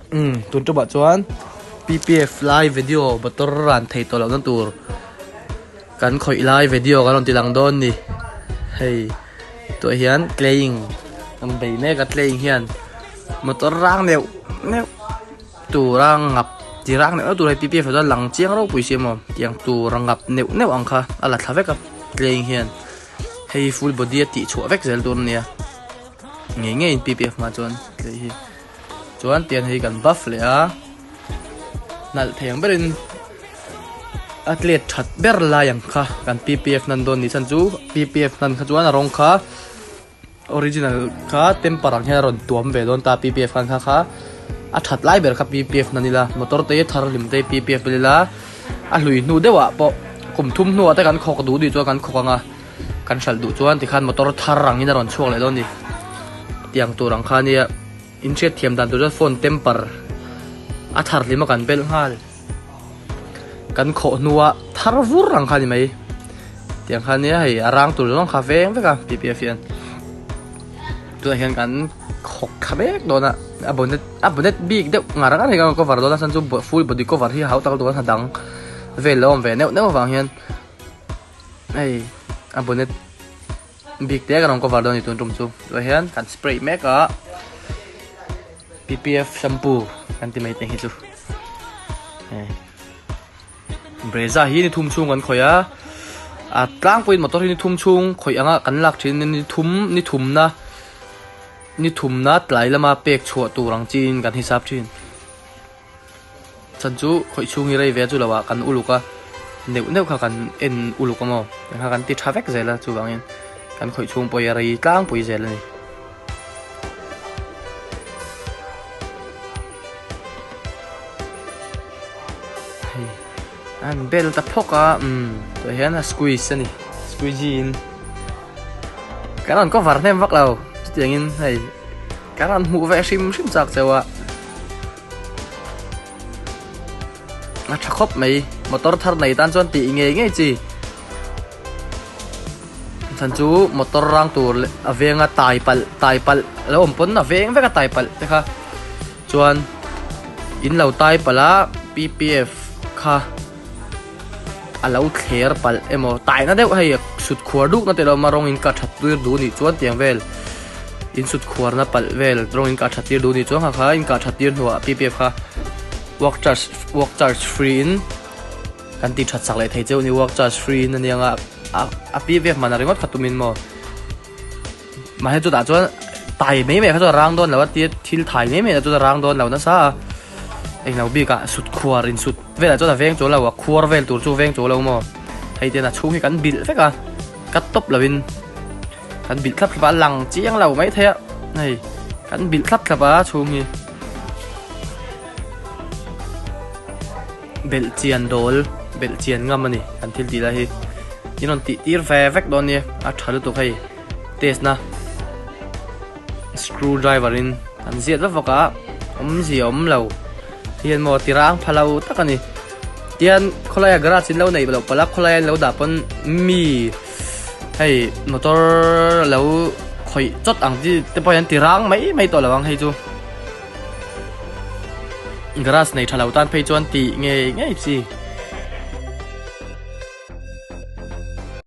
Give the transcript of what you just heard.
Umm tun tumah chuan ppf lai video motor ran thei tawh lohna tur kan khawih lai video kan rawn ti lang dawn ni hei tawh hian claying an bei mek a claying hian motor rang neuh neuh tur a ngap ti rang neuh neuh tur hei ppf ah chuan lang chiang ropui si maw tiang tur a ngap neuh neuh ang kha a la thla vek a claying hian hei full body a tih chhuah vek zel tur a nia ngei ngeiin ppf hmah chuan clay hi. Chuan tian hei kan buff leh a, nalh thei ang berin a tlet that ber lai ang kha kan ppf hnan dawn ni chhan chu ppf hnan kha chuan a rawng kha original kha temper ang hian a rawn tuam ve dawn ta ppf khan kha kha a that lai ber kha ppf hnan ila motor te thar hlim te ppf hman ila a hlui hnu deuh ah pawh kum thum hnuah te kan khawk duh duh chuan kan khawk ang a. Kan hralh duh chuan tikhan motor thar angin a rawn chhuak leh dawn a ni. Tiang tur ang kha ania in hriat thiam dan tur chuan phone temper a thar hlim a kan belh nghal. Kan khawh hnua thar vur ang kha a ni mai. Tiang kha ania hei a rang tur zawng kha veng vek a ppf hian. Tunah hian kan khawk thla mek dawn a, a bonnet a bonnet bik deuh ngar ngar hi kan cover dawn a chuan chu full body cover hi a hau tak dawn a hna dang vel lo awm ve neuh neuh avang hian. Hei a bonnet bik te kan rawn cover dawn a ni tun tum chu tah hian kan spray mek a ppf shampoo kan ti mai te hi chu hei brezza hi ni thum chhung kan khawih a a tlangpuiin motor hi ni thum chhung khawih anga kan lak thin ni thum ni thumna ni thumna tlai lama pek chhuah tur ang chiin kan hisap thin. Chan chu khawih chhung hi rei ve chu lo ah kan uluk a, neuh neuh kha kan en uluk a maw engkha kan ti tha vek zel a chuvangin kan khawih chhung pawh hi a rei tlangpui zel a ni. Hei an bel ta phawk a umm tah hian a squeeze a ni squeegee in kan rawn cover hnem vak lo chutiangin hei. Kan rawn hmuh ve hrim hrim chak cheu a, a tha khawp mai motor thar nei tan chuan tih ngei ngei chi chhan chu motor rang tur leh a venga tai palh tai palh a lo awm pawn a veng vek a tai palh te kha chuan in lo tai palh a ppf kha a lo thler palh emaw taina deuh hei sut khuar duk na te lo awm a rawng in ka that tir duh nih chuan tiang vel in sut khuar na palh vel rawng in ka that tir duh nih chuan kha kha in ka that tir hnuah ppf kha work charge work charge free in kan ti that sak leh thei cheu ni work charge free in ania nga a ppf man a ringawt kha tumin maw mahse chutah chuan tai mai mai kha chuan a rang dawn lo a tia thil thai mai mai chuan a rang dawn lo nasa a englo bikah sut khuar in sut velah chuan a veng chu lo a khuar vel tur chu veng chu lo maw hei ten a chhung hi kan bilh vek a cut tawp lo in kan bilh thlap thlap a a lang chiang lo mai thei a hei kan bilh thlap thlap a chhung hi belh chian dawl belh chian ngam a ni kan thil tih lai hi in rawn tih tir ve vek dawn nia a tha lutuk hei test na screw driver in an ziat vak vak a awmzia awm lo hian maw ti rang pha lo tak a ni tian khawlaia garage in lo neih loh palh a khawlaia in lo dah pawn mi hei motor lo khawih chawt ang chi te pawh hian ti rang mai mai tawh lo ang hei chu. Garage nei tha lo tan phei chuan tih ngei ngei chi.